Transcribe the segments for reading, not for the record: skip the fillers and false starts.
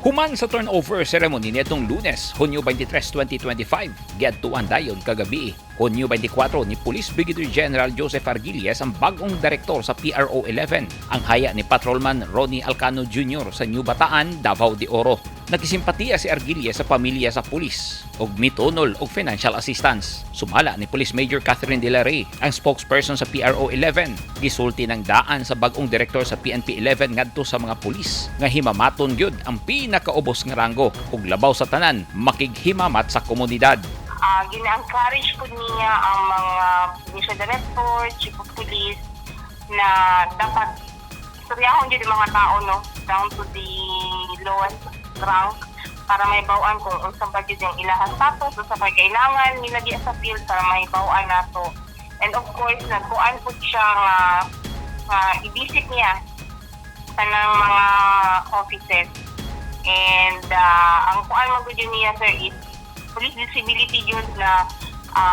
Human sa turnover ceremony niadtong Lunes, Hunyo 23, 2025, giadtuan dayon kagabi, Hunyo 24, ni Police Brigadier General Joseph Arguilles ang bagong direktor sa PRO 11, ang haya ni Patrolman Ronnie Alcano Jr. sa New Bataan, Davao de Oro. Nagkisimpatiya si Arguilles sa pamilya sa pulis ug mitunol og financial assistance. Sumala ni Police Major Catherine De La Rey, ang spokesperson sa PRO 11, gisulti ng daan sa bagong direktor sa PNP 11 ngadto sa mga pulis nga himamaton gyud ang pinakaubos nga ranggo ug labaw sa tanan, makighimamat sa komunidad. Gina-encourage po niya ang mga provincial director, chief of police na dapat istoryahon jud ang mga tao, no, down to the lowest rank para mahibaw-an kung unsa ba jud ang ilahang status, unsa pa kailangan nila diya sa field para mahibaw-an nato. And of course, nagkuan po siya nga i-visit niya tanang mga offices. And ang kuan man gud niya, sir, is police visibility yun na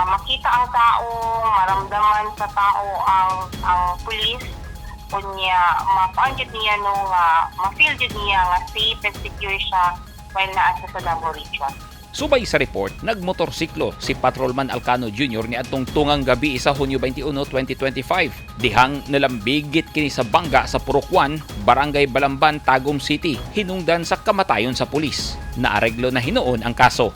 makita ang tao, maramdaman sa tao ang police unya makuan jud niya, no, nga ma-feel jud niya nga safe and secure siya while naa siya sa Davao Region. Subay sa report, nagmotorsiklo si Patrolman Alcano Jr. niadtong tungang gabi sa Hunyo 21, 2025. Dihang nalambigit kini sa bangga sa Purok 1, Barangay Balamban, Tagum City, hinungdan sa kamatayon sa pulis. Naareglo na hinuon ang kaso.